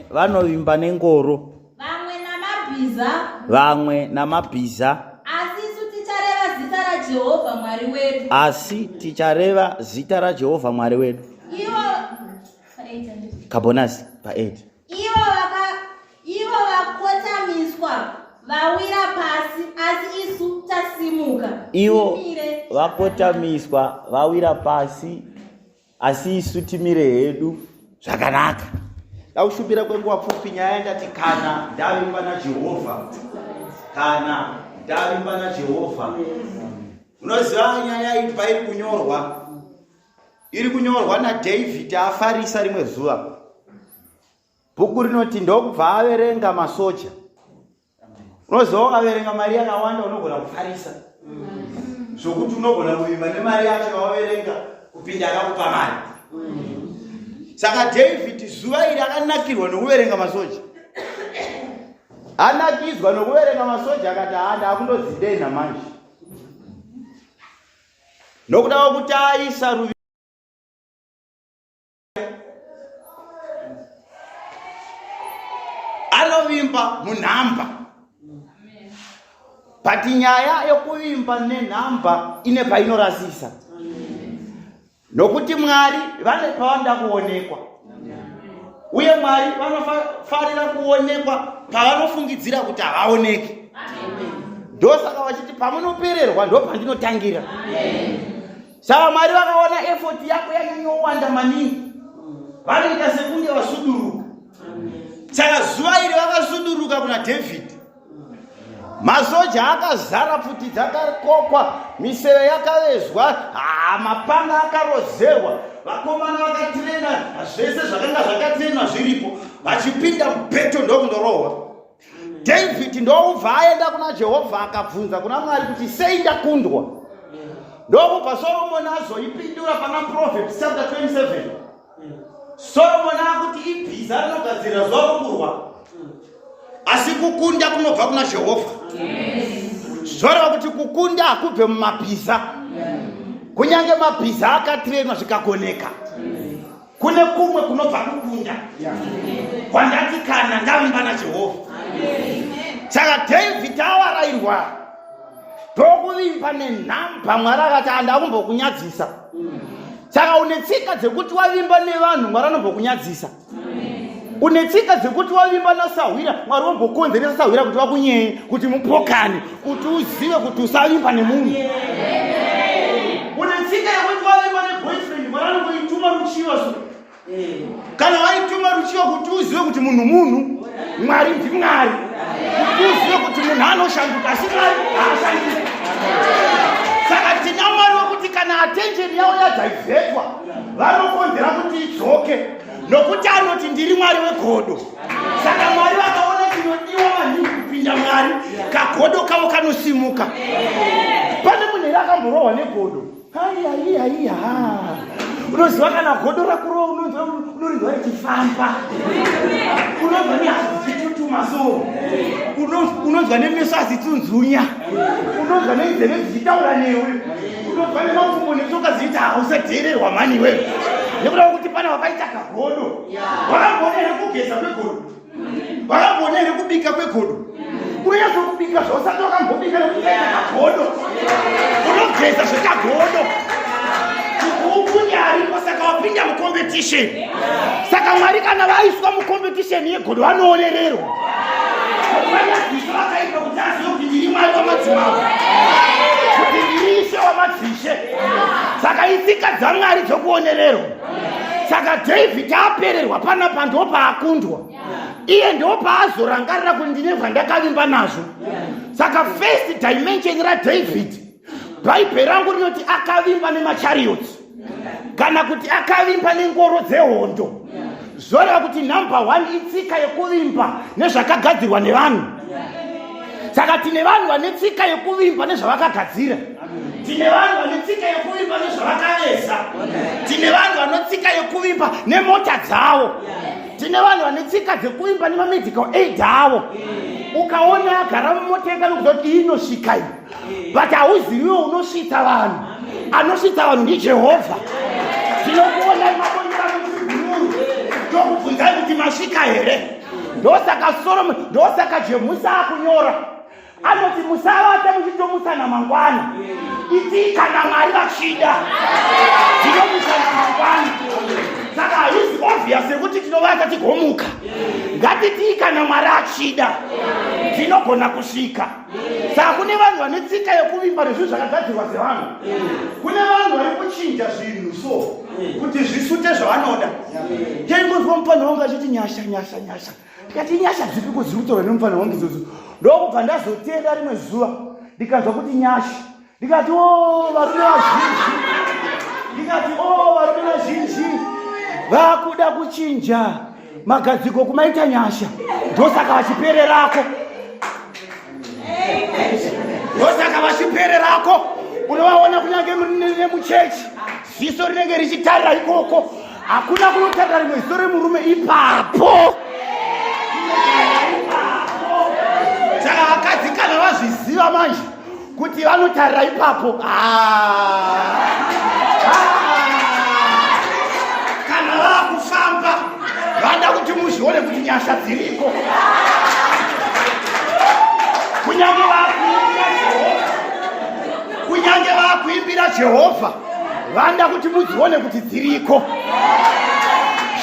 Vanovimba nengoro. Vamwe namabhiza. Vamwe namabhiza. Asi isu tichareva zita raJehovha Mwari wedu. Asi tichareva zita raJehovha Mwari wedu. Ivo kabonasi pa8. Ivo vaka ivo vakotamiswa vawira pasi asi isu tasimuka. Ivo vakotamiswa vawira pasi asi isu timire hedu zvakanaka dakushumira kwenguva pfupi nyaya yandati kana ndavimba najehovha kana ndavimba najehovha unoziva nyaya iyi pairi kunyorwa iri kunyorwa nadhavhidhi afarisa rimwe zuva bhuku rinoti ndokubva averenga masoja unoziva ukaverenga mari yakawanda unogona kufarisa zvokuti unogona kuvimba nemari yacho yawaverenga kupinda akakupa mari saka david zuva iri akanakirwa nokuverenga masoja anakidzwa nokuverenga masoja akati haa ndakundodzidenha manje nokuda kwekuti aisa ruvi anovimba munhamba but nyaya yokuvimba nenhamba ine painorasisa nokuti mwari vane pavanoda kuonekwa uye mwari vanofarira kuonekwa pavanofungidzira kuti havaoneki ndosaka vachiti pamunopererwa ndopandinotangira Saka Mwari vakaona effort yako yanyanyowanda maningi, vanoita sekunge vasuduruka. Saka zuva iri vakasuduruka kuna David. Masoja akazara, pfuti dzakakokwa, miseve yakavezwa, haa mapanga akarozerwa, vakomana vakatirena, zvese zvakanga zvakatirenwa zviripo, vachipinda mubeto ndokundorohwa. David ndokubva aenda kuna Jehovha akabvunza kuna Mwari kuti sei ndakundwa. Ndokubva Solomon azoipindura pana Proverbs chapter 27. Solomon akuti ibhiza rinogadzirira zuva rokurwa. Asi kukunda kunobva kuna Jehovha. Zvoreva kuti kukunda hakubve mumabhiza. Kunyange mabhiza akatirenwa zvikagoneka. Kune kumwe kunobva kukunda kwandati kana ndavimba naJehovha. Saka David awarairwa ndokuvimba nenhamba, Mwari akati handakumbokunyadzisa. Saka une tsika dzekuti wavimba nevanhu, Mwari anombokunyadzisa. Une tsika dzekuti wavimba nasahwira, Mwari wombokonzeresa sahwira kuti vakunyeye, kuti mupokane, kuti uzive kuti usavimba nemunhu. Une tsika yekuti wavimba neboyfriend, Mwari anongoituma ruchiva so. Kana waituma ruchiva kuti uzive kuti munhu munhu, Mwari ndiMwari. Kuti uzive kuti munhu anoshanduka asi Mwari haashanduki. Saka tina Mwari wekuti kana attention yavo yadhaivhetwa, vanokonzera kuti idzoke. Nokuti anoti ndiri Mwari wegodo. Saka Mwari vakaona chinodiwa maningi kupinda Mwari, kagodo kavo kanosimuka. Pane munhu here akamborohwa negodo? Haiya, unoziva kana godo rakurova unonzwa unorinzwa richifamba, unonzwa nehadzi dzichitutuma so, unonzwa nemeso achitsunzunya, unonzwa nenzeve dzichitaura newe. Unobva nemakumbo netsoka dziita hausadheererwa mhani iwewe nekuda kwekuti pana wakaita kagodo. Wakamboona here kugeza kwegodo? Wakamboona here kubika kwegodo? Unonyatso kubika zvausati wakambobika nekuti kaita kagodo. Unogeza zvekagodo. Kukunya aripo saka wapinda mucompetition. Saka Mwari kana vaiswa mucompetition yegodo vanoonererwa. Vanyadziswa vakaipa kuti azive kuti ndiri Mwari wamadzimambo, kuti ndiri Ishe wamadzishe. Saka itsika dzaMwari dzokuonererwa. Saka David apererwa panapa ndopaakundwa, iye ndopaazorangarira kuti ndine zvandakavimba nazvo. Saka first dimension raDavid, Bhaibheri rangu rinoti akavimba nemachariots kana kuti akavimba nengoro dzehondo. Zvoreva kuti number one itsika yekuvimba nezvakagadzirwa nevanhu. Saka tine vanhu vane tsika yekuvimba nezvavakagadzira, tine vanhu vane tsika yekuvimba nezvavakaveza, tine vanhu vane tsika yekuvimba nemota dzavo, tine vanhu vane tsika dzekuvimba nemamedical aid avo. Ukaona agara mumota yekanokuza kuti iyi inosvika iyi, but hauziviwo unosvitsa vanhu. Anosvitsa vanhu ndiJehovha. Tinokuonai mabonyi vano tiri bhururu, tokubvunzai kuti kuti masvika here? Ndosaka Solomon, ndosaka Jemusa akunyora anoti musavata muchitomusana mangwana, itii kana Mwari vachida tinomusana mangwana. Saka haisi obvious yekuti tinovata tigomuka, ngatitii kana Mwari achida tinogona kusvika. Saka kune vanhu vane tsika yekuvimba nezvinhu zvakagadzirwa sevanhu. Kune vanhu vari kuchinja zvinhu so kuti zvisute zvavanoda. Taingonzwa mupfanha wangu achiti nyasha nyasha nyasha, ndikati nyasha dzipi ko dziri kutaurwa nemupfanha wangu idzodzo? Ndokubva ndazotenda rimwe zuva ndikanzwa kuti nyasha, ndikati o varume vazhinji, ndikati o varume vazhinji vakuda kuchinja magadziko kumaita nyasha, ndosaka vachipererako, ndosaka vachipererako. Unovaona kunyange nemuchechi, ziso rinenge richitarira ikoko, hakuna kunotarira rimwe ziso remurume ipapo. Saka vakadzi kana vazviziva manje kuti vanotarira ipapo, kana vakufamba vada kuti muzvione kuti nyasha dziriko. Kunyange vakuimbira Jehovha, kunyange vakuimbira Jehovha, vada kuti mudzione kuti dziriko,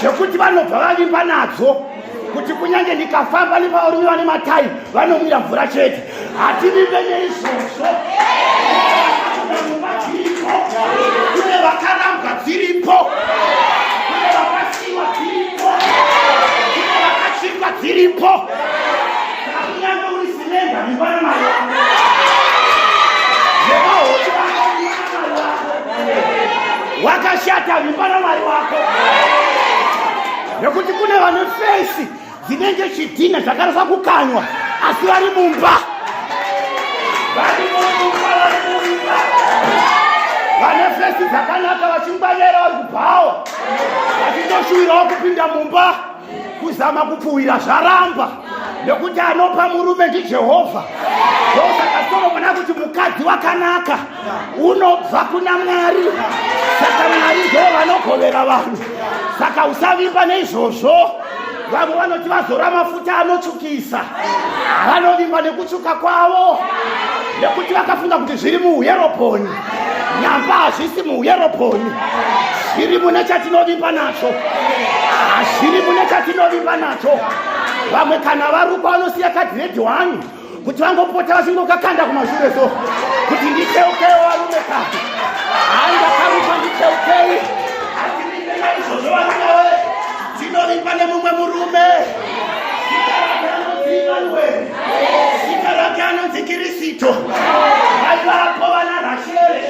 zvekuti vanobva vavimba nadzo kuti kunyange ndikafamba nevarume vane matai vanomwira mvura chete. Hativimbe neizvozvo. Dziripo, kune vakarambwa dziripo, kune vakasiwa dziripo, kune vakachingwa dziripo. Kunyange uri sinenda, vimba namwari wako. Zvemahochi vako, vimba namwari wako. Wakashata, vimba namwari wako, nekuti kune vane fesi dzinenge chidhina chakarasa kukanywa, asi vari mumba, vari mumba, vari mumba, vane fesi dzakanaka, vachingwanyera, vari kubhawa, vachitoshuwirawo kupinda mumba, kuzama kupfuwira zvaramba, nekuti anopa murume ndiJehovha. Ndosaka Solomoni akuti mukadzi wakanaka unobva kuna Mwari. Saka Mwari ndo vanogovera vanhu, saka usavimba neizvozvo. Vamwe vanoti vazora mafuta anotsvukisa, vanovimba nekutsvuka kwavo nekuti vakafunga kuti zviri muuyerobhoni. Nyamba hazvisi muuyerobhoni, zviri mune chatinovimba nacho, hazviri mune chatinovimba nacho. Vamwe kana varukwa vanosiya kadhiredhi wani kuti vangopota vachingokakanda kumashure so kuti ndicheukei varume ka, hai ndakarukwa, ndicheukei. Hativimbe naizvozvo varume we, tinovimba nemumwe murume, zita rake anonzi Emmanuel, zita rake anonzi Kirisito. Vaivapo vana Rashere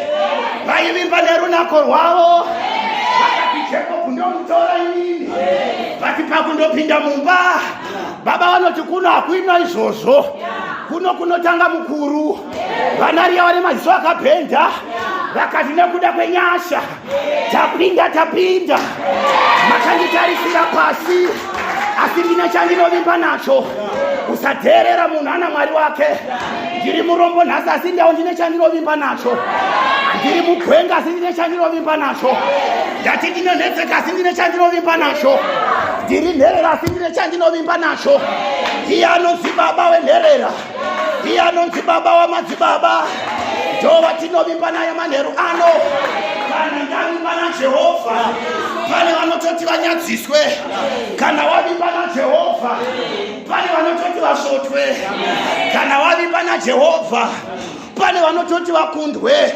vaivimba nerunako rwavo, vakati Jakobhu ndomutora inini, vati pakundopinda mumba baba vanoti kuno hakuina izvozvo, kuno kunotanga mukuru. Vanariya vane maziso akabhenda vakati nekuda kwenyasha tapinda, tapinda, makanditarisira pasi, asi ndine chandinovimba nacho. Usadheerera munhu ana Mwari wake. Ndiri murombo nhasi, asi ndawo ndine chandinovimba nacho. Ndiri mugwenga, asi ndine chandinovimba nacho. Ndati ndinonetseka, asi ndine chandinovimba nacho. Ndiri nherera, asi ndine chandinovimba nacho. Iye anonzi baba wenherera, iye anonzi baba wamadzibaba, ndo vatinovimba naye manheru ano. Kana ndavimba naJehovha, pane vanototi vanyadziswe. Kana wavimba naJehovha, pane vanototi vasvotwe. Kana wavimba naJehovha, pane vanototi vakundwe.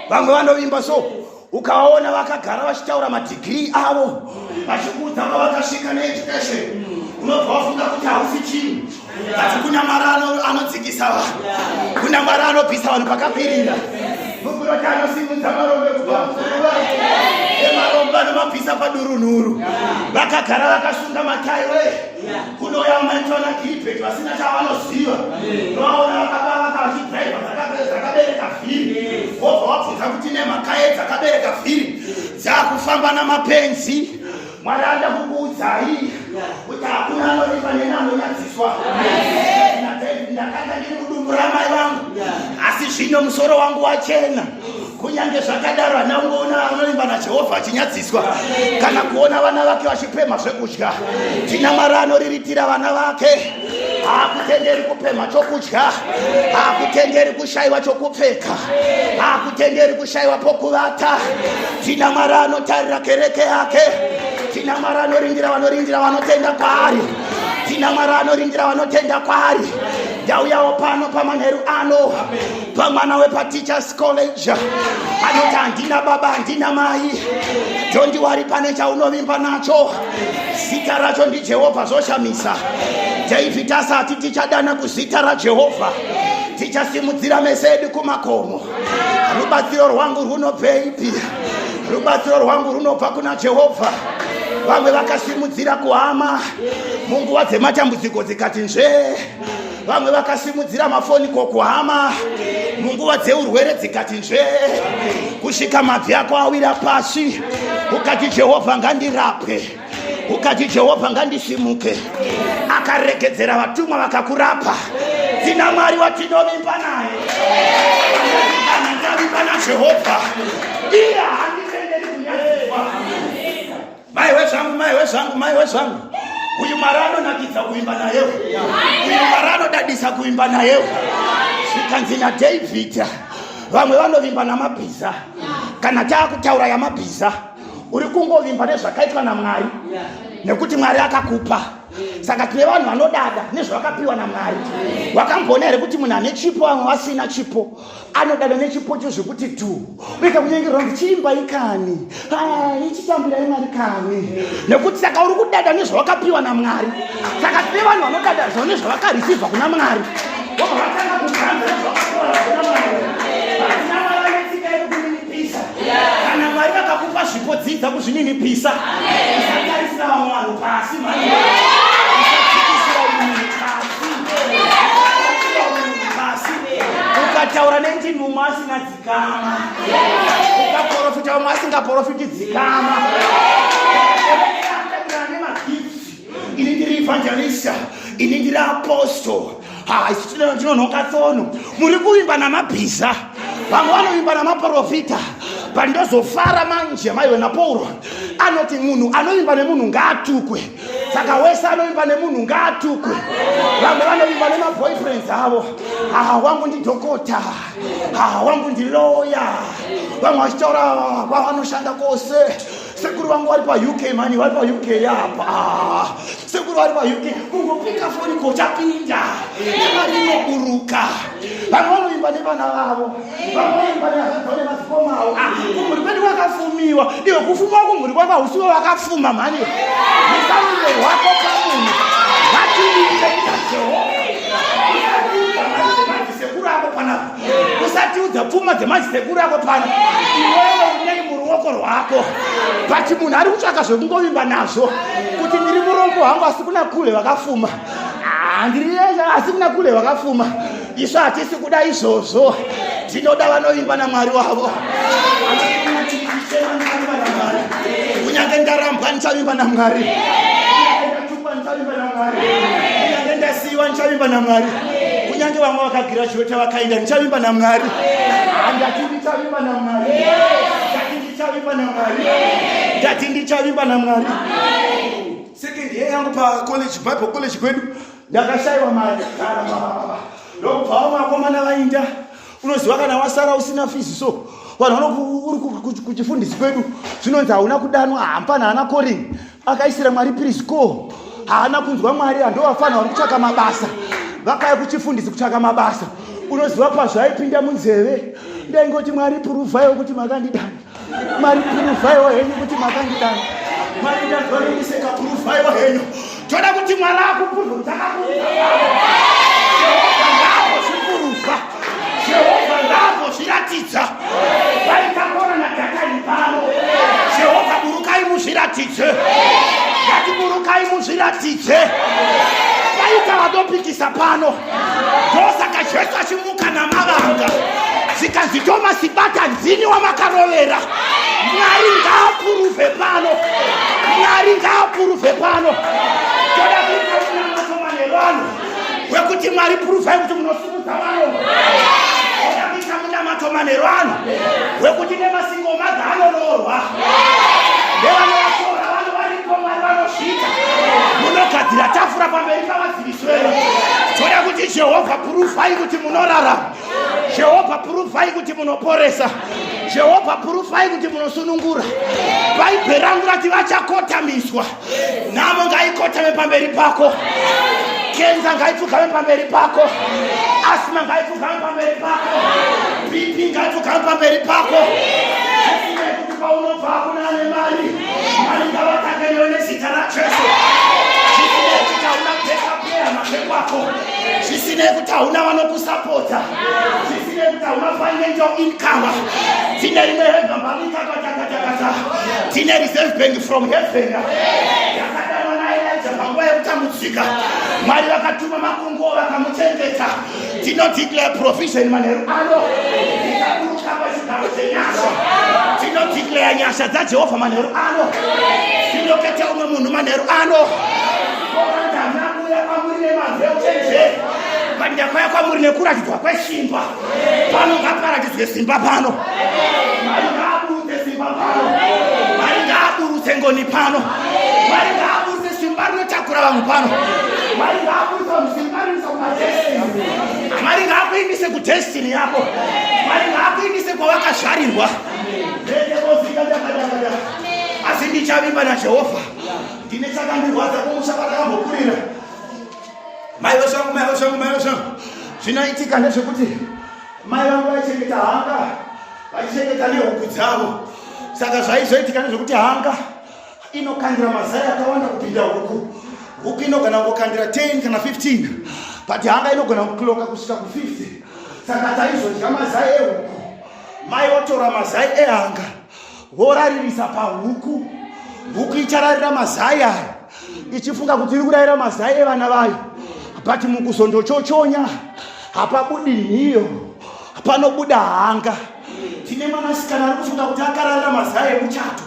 Vamwe vanovimba so ukavaona vakagara vachitaura madhigirii avo, vachikuudza kwavakasvika needucation, unobva wafunga kuti hausi chinhu. But kuna Mwari anodzikisa vanhu, kuna Mwari anobvisa vanhu pakakwirira. Bhuku roti anosimudza marombe kubva muguruva, emarombe anomabvisa padurunhuru. Vakagara vakasunga matai we, kunouya maitona Gilbert vasina chavanoziva, novaona vakabavaka vachidhiraivha dzakabereka vhiri, wobva wabvunza kuti nemhaka ye dzakabereka vhiri dzakufamba namapenzi. Mwari anoda kukuudzai kuti hakuna anovimba neni anonyadziswa. Ndakanga ndiri mudumbu ramai vangu, asi zvino musoro wangu wachena. Kunyange zvakadaro, handina kungoona anovimba naJehovha achinyadziswa kana kuona vana vake vachipemha zvekudya. Tina Mwari anoriritira vana vake, haakutenderi kupemha chokudya, haakutenderi kushayiwa chokupfeka, haakutenderi kushayiwa pokuvata. Tina Mwari anotarira kereke yake. Tina Mwari anorindira vanorindira vanotenda kwaari. Tina Mwari anorindira vanotenda kwaari. Ndauyawo pano pamanheru ano pamwana wepateachers college anoti handina baba handina mai. Don't worry, pane chaunovimba nacho. Zita racho ndiJehovha, zvoshamisa. David asati tichadana kuzita raJehovha, tichasimudzira meso edu kumakomo. Rubatsiro rwangu runobveipi? Rubatsiro rwangu runobva kuna Jehovha. Vamwe vakasimudzira kuhama munguva dzematambudziko dzikati nzvee. Vamwe vakasimudzira mafoni kokuhama munguva dzeurwere dzikati nzvee, kusvika mabvi ako awira pasi, ukati Jehovha ngandirapwe, ukati Jehovha ngandisimuke. Akaregedzera vatumwa vakakurapa. Tina Mwari watinovimba naye. Ndavimba naJehovha, iye haanditenderi kunyadziswa. Maiwe zvangu, maiwe zvangu, maiwe zvangu. Uyu Mwari anonakidza kuimba nayewo. Uyu Mwari anodadisa kuimba nayewo. Zvikanzi naDavid, vamwe vanovimba namabhiza. Kana taakutaura yamabhiza, uri kungovimba nezvakaitwa naMwari, nekuti Mwari akakupa. Saka tine vanhu vanodada nezvavakapiwa naMwari. Wakamboona here kuti munhu ane chipo, vamwe vasina chipo, anodada nechipo cho zvekuti tu uita kunyengerwa kunzi chiimbai kani, ichitambirai Mwari kani, nekuti saka uri kudada nezvawakapiwa naMwari. Saka tine vanhu vanodada zvavo nezvavakarisivha kuna Mwari, vobva vatanga kuganza nezvavakapiwa kuna Mwari. Vatina Mwari vane tsika yekukuninipisa. Kana Mwari vakakupa zvipo, dzidza kuzvininipisa. Usatarisira vamwe vanhu pasi mhani. Usadzikisira munhu pasi. Usatarisira munhu pasi. Ukataura nendimi umwe asina, dzikama. Ukaprofita umwe asingaprofiti, dzikama. Ini ndiri evangelista, ini ndiri apostle. Ha, isu tinonhonga tsono. Muri kuvimba namabhiza, vamwe vanovimba namaprofita. Pandozofara manje maiwe naPauro anoti munhu anovimba nemunhu ngaatukwe. Saka wese anovimba nemunhu ngaatukwe. Vamwe vanovimba nemaboyfriends avo. Ha, wangu ndidhokota, ha, wangu ndiloya. Vamwe vachitaura kwavanoshanda kwose. Sekuru vangu vari paUK mani, vari paUK apa. Sekuru vari paUK, kungopika foni kochapinda nemari inoburuka. Vamwe vanovimba nevana vavo, vamwe vanovimba nemadzikoma avo. Kumhuri kwedu kwakafumiwa. Iwe kufuma kumhuri kwako hausiwe wakafuma mhani. Musarume rwako pamunhu, ngativimbe naJehovha. Usatiudza mari dzemadzisekuru ako panapa, usatiudza pfuma dzemadzisekuru ako pano. Iwewe unei muruoko rwako? But munhu ari kutsvaka zvekungovimba nazvo kuti ndiri murombo hangu, asi kuna kule vakafuma. Ndiri asi kuna kule vakafuma. Isu hatisi kuda izvozvo, tinoda vanovimba naMwari wavo. Kunyange ndarambwa, ndichavimba naMwari. Ndatukwa, ndichavimba naMwari. Kunyange ndasiyiwa, ndichavimba naMwari. Kunyange vamwe vakagirajuweta vakaenda, ndichavimba naMwari. Ndati ndichavimba naMwari. Ndati ndichavimba naMwari. Ndati ndichavimba naMwari. Second year yangu pacollege, Bible college kwedu, ndakashayiwa mari. Ndokubva vamwe vakomana vainda. Unoziva kana wasara usina fizi, so vanhu uri kuchifundisi kwedu zvinonzi hauna kudanwa, hampana haana calling, akaisira Mwari prisco, haana kunzwa Mwari. Handovafana vari kutsvaka mabasa, vakaya kuchifundisi kutsvaka mabasa. Unoziva pazvaipinda munzeve, ndaingoti, "Mwari, puruvhaiwo kuti makandidana. Mwari, puruvhaiwo henyu kuti makandidana. Mwari, ndanzwa nendiseka, puruvhaiwo henyu." Toda kuti Mwari akupuruvhe kuti akakuudza. Jehovha ngaambozvipuruvha, Jehovha ngaambozviratidza. Vaitakona naDhatani pano, Jehovha burukai muzviratidze. Ngatiburukai muzviratidze. Vaita vanopikisa pano, ndosaka Jesu achimuka namavanga, zvikanzi, "Tomasi, bata, ndini wamakarovera." Mwari ngaapuruvhe pano, Mwari ngaapuruvhe pano. Toda kuita munamato manheru ano wekuti, "Mwari, puruvhai kuti munosimudza varombo." Toda kuita munamato manheru. manheru ano wekuti nemasingo madha anoroorwa nevanovatora vano varipo Mwari vanosvika munogadzira tafura pamberi pavadzivisi venyu. Toda kuti Jehovha purufai kuti munorarama. Jehovha purufai kuti munoporesa. Jehovha purufai kuti munosunungura. Bhaibheri rangu rati vachakotamiswa. Nhamo ngaikotame pamberi pako. Kenza ngaipfugame pamberi pako. Asima ngaipfugame pamberi pako. BP ngaipfugame pamberi pako. Zvisinei kuti kwaunobva hakuna ane mari. Mwari ngavatange newe nezita raJesu. Zvisinei kuti hauna backup yehama dzekwako. Zvisinei kuti hauna vanokusapota. Zvisinei kuti hauna financial income. Tine rimwe hemba mbarikakatakata. Tine reserve bank from heaven. Yakadanwa naElijah panguva yekutambudzika. Mwari vakatuma makunguo vakamuchengeta. Tinodeclare provision manheru ano. Tikaburuka pachigaro chenyasha. Tinodeclare nyasha dzaJehovha manheru ano. Tinoketa umwe munhu manheru ano. Ndanakuya kwamuri nemazwi euchenjeri. But ndakauya kwamuri nekuratidzwa kwesimba. Pano ngaparatidzwe simba pano. Mwari ngaaburutse simba pano. Mwari ngaaburutse ngoni pano. Mwari ngaaburutse simba rinotakura vamwe pano. Mwari ngaaburutse vamwe simba rinoisa kumadestiny. Mwari ngaakuindise kudestiny yako. Mwari ngaakuindise kwawakazvarirwa. Asi ndichavimba naJehovha. Ndine chakandirwadza kumusha kwatakambokurira. Mai vangu, mai vangu, mai vangu. Zvinoitika ndezvekuti mai vangu vaichengeta hanga, vaichengeta nehuku dzavo. Saka zvaizoitika ndezvekuti hanga inokandira mazai akawanda kupinda huku. Huku inogona kungokandira 10 kana 15, but hanga inogona kukloka kusvika ku50. Saka taizodya mazai ehuku, mai votora mazai ehanga voraririsa pahuku. Huku ichararira mazai aya ichifunga kuti iri kurayira mazai evana vayo, but mukuzondochochonya hapabudi nhiyo, panobuda hanga. Tine mwanasikana ari kufunga kuti akararira mazai emuchato,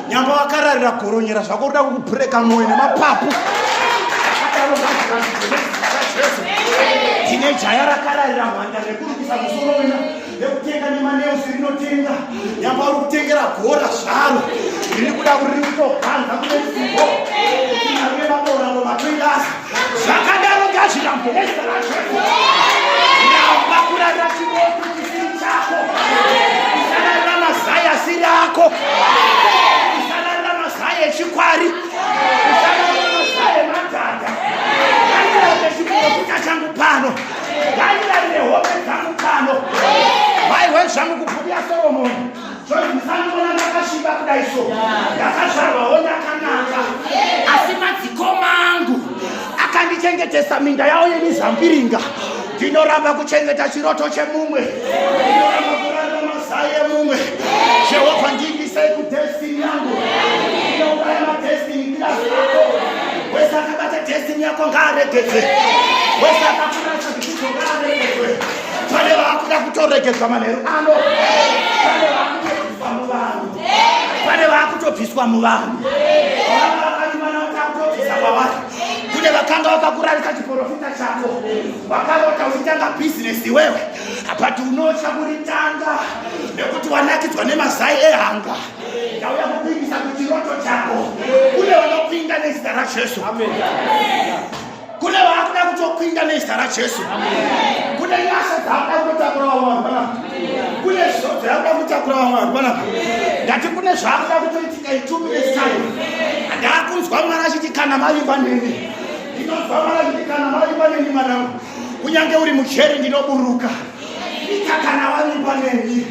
nyamba wakararira goronyera zvako, ruda kukubhureka mwoyo nemapapu. Tine jaya rakararira mhanda nekurukisa musoro wena nekutenga nemaneusi rinotenga, nyamba uri kutengera gora zvaro riri kuda kuti riri kutoganza kunezivo tinarune maboramo matoirasa. Zvakadaro ngazvirambe nezita raJesu. Ramba kurarira chiroto chisiri chako. Usararira mazai asiri ako. Usararira mazai echikwari. Usararira mazai emadhadha. Ngandirarire chiprofita changu pano. Ngandirarire hope dzangu pano. Maiwe zvangu kubhuku yaSoromoni. Zvonzi musandiona ndakasviba kudai so. Ndakazvarwawo ndakanaka. Asi madzikoma angu akandichengetesa minda yawo yemizambiringa. Ndinoramba kuchengeta chiroto chemumwe. Ndinoramba kurarira mazai emumwe. Jehovha ndiindisei kudestiny yangu. Ndinouraya madestiny killers ako. Wese akabata destiny yako ngaaregedzwe. Wese akakurasa zvidzidzo ngaaregedzwe. Pane vaakuda kutoregedzwa manheru ano. Pane vaakutobviswa muvanhu. Pane vaakutobviswa muvanhu. Vakatobvisa kwavari. Kune vakanga vakakurarisa chiprofita chako. Wakarota uchitanga bhizinesi iwewe, but unotya kuritanga nekuti wanakidzwa nemazai ehanga. Ndauya kukuindisa kuchiroto chako. Kune vanokuinda nezita raJesu. Kune vaakuda kutokwinda nezita raJesu. Kune nyasha dzaakuda kutotakura vamwe vanhu panapa. Kune zvizodzo yakuda kutakura vamwe vanhu panapa. Ndati kune zvaakuda kutoitika in 2 minutes time. Ndaakunzwa Mwari achiti kana mavimba neni. Ndinonzwa Mwari achiti kana mavimba neni mwanangu. Kunyange uri mujeri ndinoburuka. Ita kana wavimba neni.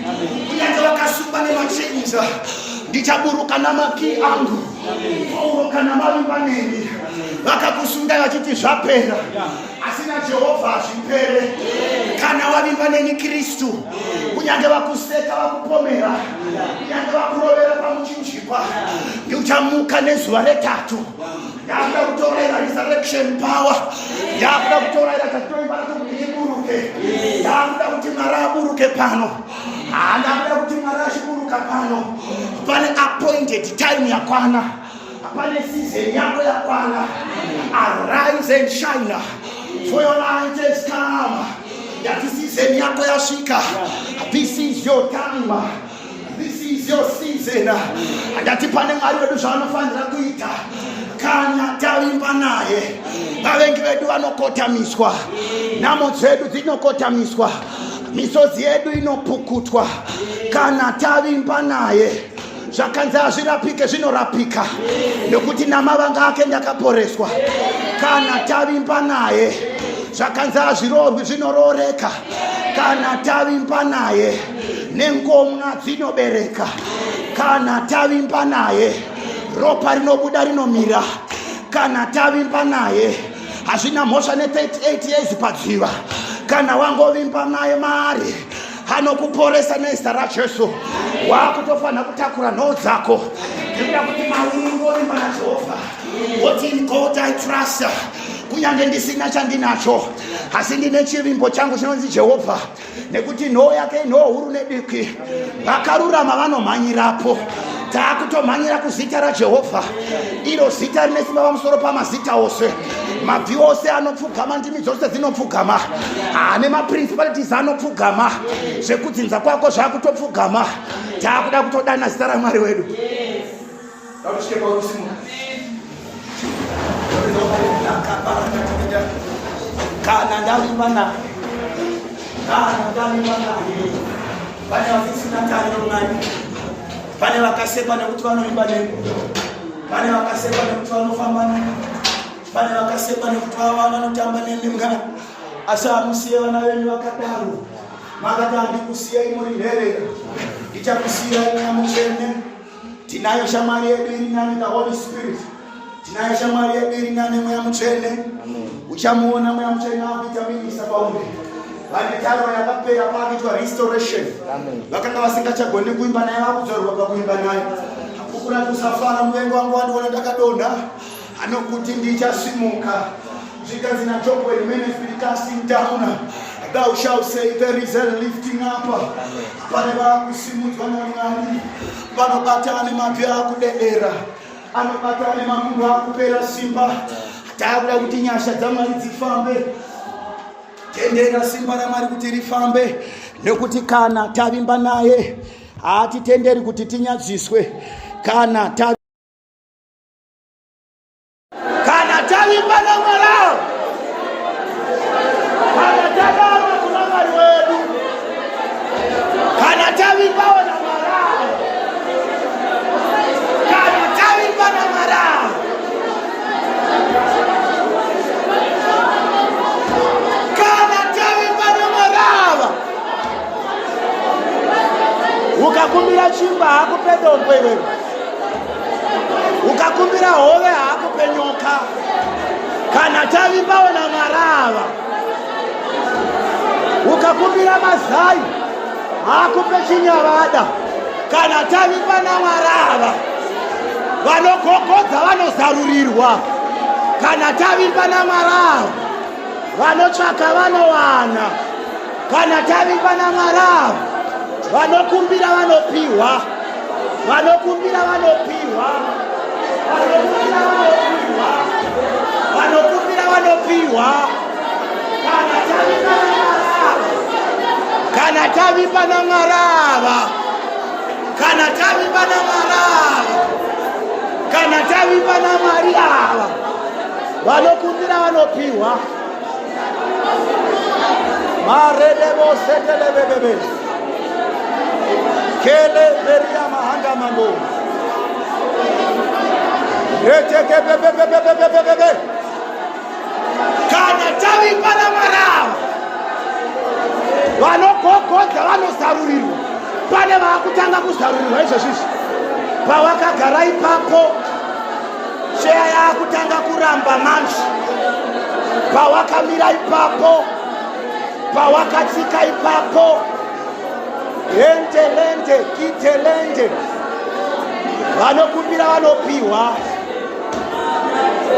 Kunyange wakasungwa nemachenisa ndichaburuka namakii angu. Pauro kana mavimba neni. Vakakusungai vachiti zvapera, asi naJehovha hazvipere. Kana wavimba neni Kristu, kunyange vakuseka vakupomera, kunyange vakurovera pamuchinjikwa, ndichamuka nezuva retatu. Ndakuda kutoraira resurrection power. Ndakuda kutoraira tatoimba kuti iburuke. Ndakuda kuti Mwari aburuke pano. Ndakuda kuti Mwari achiburuka pano. Pane appointed time yakwana. Pane season yako yakwana. Arise and shine, for your light has come. Yati season yako yasvika. This is is your time, this is your season. Ndati pane Mwari wedu zvaanofanira kuita kana tavimba naye. Vavengi vedu vanokotamiswa, nhamo dzedu dzinokotamiswa, misodzi yedu inopukutwa kana tavimba naye. Zvakanzi hazvirapike zvinorapika, nekuti namavanga ake ndakaporeswa. Kana tavimba naye, zvakanzi hazviroorwi zvinorooreka. Kana tavimba naye, nengomwa dzinobereka. Kana tavimba naye, ropa rinobuda rinomira. Kana tavimba naye, hazvina mhosva ne38 years padziva. Kana wangovimba naye, mari anokuporesa nezita raJesu. Wakutofanira kutakura nhoo dzako nekuda kuti maungovimba naJehovha. Woti, "In God I trust." Kunyange ndisina chandinacho, asi ndine chivimbo changu chinonzi Jehovha, nekuti nhoo yake inhoo huru nediki, vakarurama vanomhanyirapo. Taakutomhanyira kuzita raJehovha, iro zita rine simba pamusoro pamazita ose. Mabvi ose anopfugama, ndimi dzose dzinopfugama, nemaprincipalities anopfugama, zvekudzinza kwako zvakutopfugama. Taakuda kutodana zita raMwari wedu. Ngatisvike paurusimuka. Kana ndavimba naye, kana ndavimba naye. Pane vasisina tariro Mwari, pane vakasekwa nekuti vanovimba nemi, pane vakasekwa nekuti vanofamba nemi, pane vakasekwa nekuti vanotamba nemi Mwari, asi hamusiye vana venyu vakadaro. Makati, "Handikusiyai muri nherera, ndichakusiyai Mweya Mutsvene." Tinayo shamwari yedu iri nani, the Holy Spirit. Tinayo shamwari yedu iri nani, Mweya Mutsvene. Uchamuona Mweya Mutsvene akuita minister pauri. Vane tariro yakapera paakuitwa restoration, vakanga vasingachagoni kuimba naye vakudzorerwa pakuimba naye. Kukura kusafara, muvengi wangu wandiona ndakadonha, anokuti ndichasimuka. Zvikanzi naJob, "When men has been casting down, thou shalt say there is a lifting up." Pane vakusimudzwa naMwari, vanobata nemabvi akudedera, anobata nemakumbo akupera simba. Taakuda kuti nyasha dzaMwari dzifambe. Tendera simba raMwari kuti rifambe, nekuti kana tavimba naye haatitenderi kuti tinyadziswe. Kana tavimba naMwari, kana tadaro kuna Mwari wedu, kana tavimbawo naMwari, kana tavimba naMwari, kana tavimba naMwari. Ukakumbira chingwa haakupe dombo iwewe, ukakumbira hove haakupe nyoka. Kana tavimbawo naMwari ava, ukakumbira mazai haakupe chinyavada. Kana tavimba naMwari ava, vanogogodza vanozarurirwa. Kana tavimba naMwari ava, vanotsvaka vanowana. Kana tavimba naMwari ava, vanokumbira vanopiwa, vanokumbira vanopiwa, vanokumbira vanopiwa, vanokumbira vanopiwa. Kana tavimba naMwari ava, kana tavimba naMwari ava, kana tavimba naMwari ava, kana tavimba naMwari ava, vanokumbira vanopiwa. Maredebosetelebebebe kele veria mahanda mando retekebebebebebebebe. Kana tavimba naMwari ava, vanogogodza vanozarurirwa. Pane vaakutanga kuzarurirwa izvozvizvi. Pawakagara ipapo, cheya yaakutanga kuramba manje. Pawakamira ipapo, pawakatsika ipapo, rende lende kite lende. Vanokumbira vanopiwa.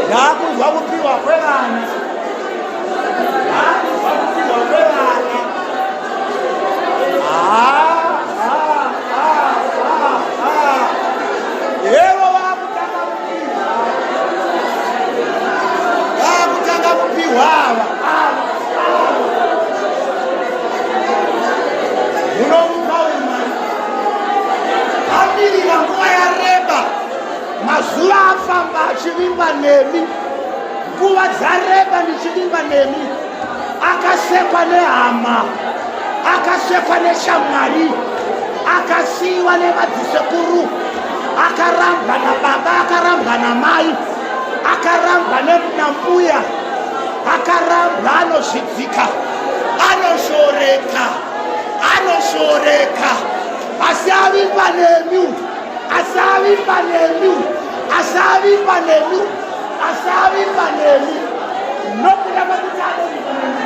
Ndaakunzwa kupiwa kwevana, ndaakunzwa kupiwa kwevana. Ah, ah, ah, ah, ah. Yevo vaakutanga kupiwa, vaakutanga kupiwa ava, ava, ava. Munomupa uyu. achivimba nemi. Nguva dzareba ndichivimba nemi. Akasekwa nehama, akasekwa neshamwari, akasiyiwa nemadzisekuru, akarambwa nababa, akarambwa namai, akarambwa nambuya, akarambwa, anozvidzika, anoshoreka, anoshoreka, asi avimba nemi uyu, asi avimba nemi uyu, asi avimba nemi uyu, asi avimba nemi. Nokuda kwekuti anovimba nemi,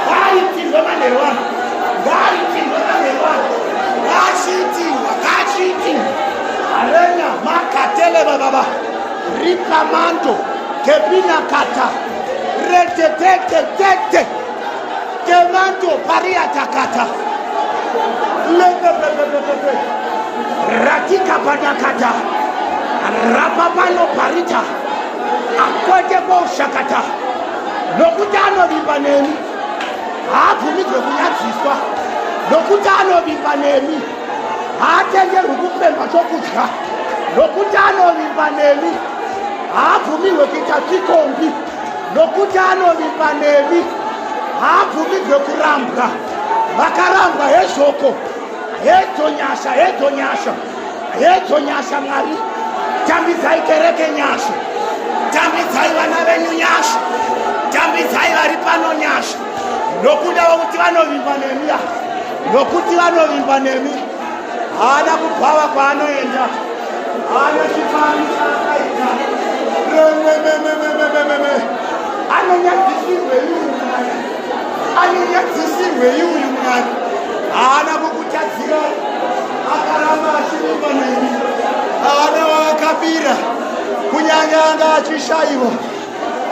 ngaaitirwe manheru ano, ngaaitirwe manheru ano, ngaachiitirwa, ngaachiitirwa. Arena makatele bababa ripamanto kepinakata retetetetete kemanto pariatakata lepepepepepe ratikapadakata rapapano parita akwete koshakata nokuti anovimba nemi haabvumidzwe kunyadziswa nokuti anovimba nemi haatenderwi kupemba chokudya nokuti anovimba nemi haabvumirwe kuita tsikombi nokuti anovimba nemi haabvumidzwe kurambwa vakarambwa hezvoko hedzo nyasha hedzo nyasha hedzo nyasha mwari tambidzai kereke nyasha tambidzai vana venyu nyasha tambidzai vari pano nyasha nokuda kwekuti vanovimba nemi nokuti vanovimba nemi haana kubhava kwaanoenda haana chipani chaakaita remememememememe anonyadzisirwei uyu mwari anonyadzisirwei uyu mwari haana kukutadzira akaramba achivimba nemi haana waakabira kunyange anga achishayiwa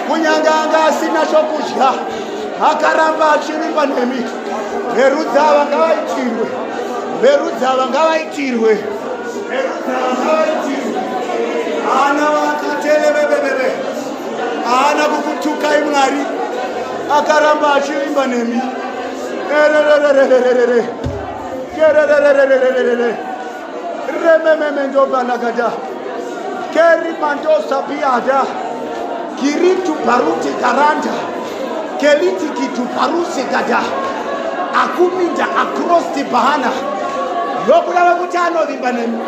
kunyange anga asina chokudya akaramba achivimba nemi verudzi ava ngavaitirwe verudzi ava ngavaitirwe verudzi ava ngavaitirwe haana vakateleveveveve haana kukutukai mwari akaramba achivimba nemi ererererererere kererererererere remememendobalagada kerimandosapiada kiritu baruti karanda keliti kitu parusi gada akuminda across bahana nokuda kwekuti anovimba nemi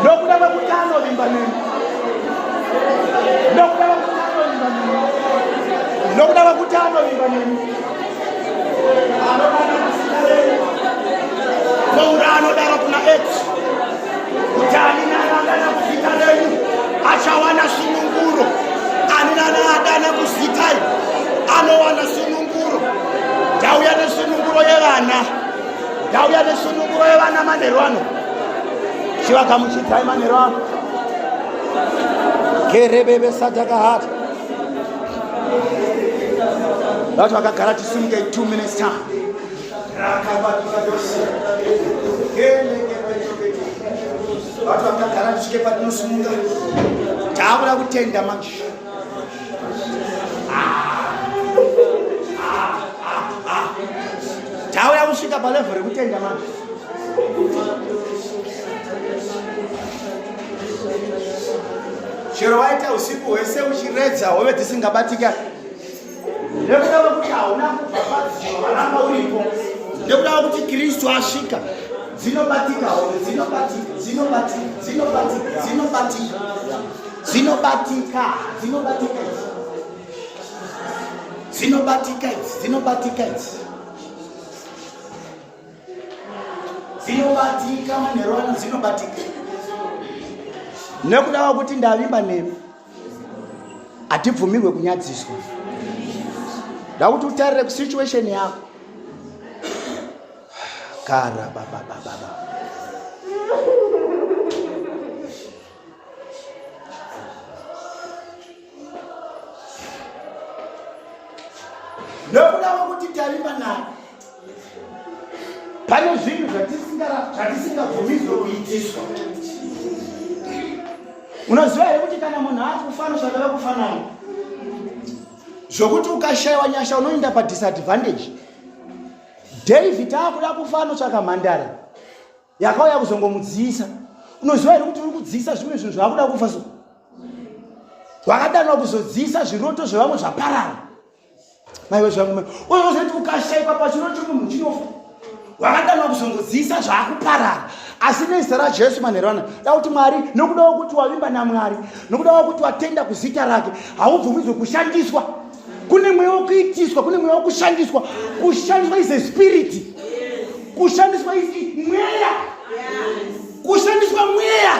nokuda kwekuti anovimba nemi nokuda kwekuti anovimba nemi nokuda kwekuti anovimba nemi Pauro anodaro kuna Acts kuti ani nani adana kuzita renyu achawana sununguro. Ani nani adana kuzitai anowana sununguro. Ndauya nesununguro yevana, ndauya nesununguro yevana manheru ano. Chivagamuchidzai manheru ano. Kerebebe satakahata vati vakagara tisimuke 2 minutes time vati vakagara tisvike patinosimuka taakuda kutenda manje tauya kusvika palevhel rekutenda manje chero waita usiku hwese uchiredza hove dzisingabatika nekuda kwekuti hauna kubva padziva waramba uripo nekuda kwekuti kristu asvika dzinobatika hove dzinobatika dzinobatika dzinobatika dzinobatika dzinobatika dzinobatika idzi dzinobatika idzi dzinobatika idzi dzinobatika manheru ano dzinobatika nekuda kwekuti ndavimba nemi hatibvumirwe kunyadziswa ndakuti utarire kusituation yako kara bababababa Nokuda kwekuti tavimba naye, pane zvinhu zvatisingabvumidzwe kuitiswa. Unoziva here kuti kana munhu akufa anotsvaka vekufanana, zvokuti ukashayiwa nyasha unoenda padisadvantage. David akuda kufa anotsvaka mhandara yakauya kuzongomudziisa. Unoziva here kuti uri kudziisa zvimwe zvinhu zvaakuda kufa so? Wakadanwa kuzodziisa zviroto zvevamwe zvaparara. Maiwe zvangu mai. Uzozoti ukashaikwa pachiroto chemunhu chinofa. Wakadanwa kuzongodziisa zvaakuparara. Asi nezita raJesu manheru ano, da kuti Mwari, nokuda kwekuti wavimba naMwari, nokuda kwekuti watenda kuzita rake, haubvumidzwe kushandiswa. Kune mweya wekuitiswa, kune mweya wekushandiswa. Kushandiswa is a spirit. Kushandiswa is mweya. Kushandiswa mweya.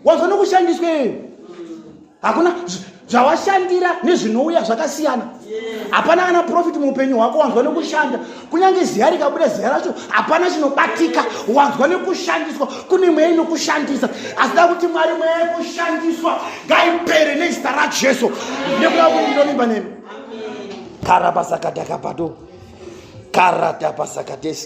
Wanzwa nokushandiswa iyoyo. Hakuna zvawashandira nezvinouya zvakasiyana. Hapana kana profit muupenyu hwako wanzwa nekushanda. Kunyange ziya rikabuda ziya racho hapana chinobatika. Wanzwa nekushandiswa. Kune mweya inokushandisa. Asi da kuti Mwari mweya yekushandiswa ngaipere nezita raJesu. Nekuda kuti ndinovimba nemi. Karabasakadakabado. Karadabasakadesi.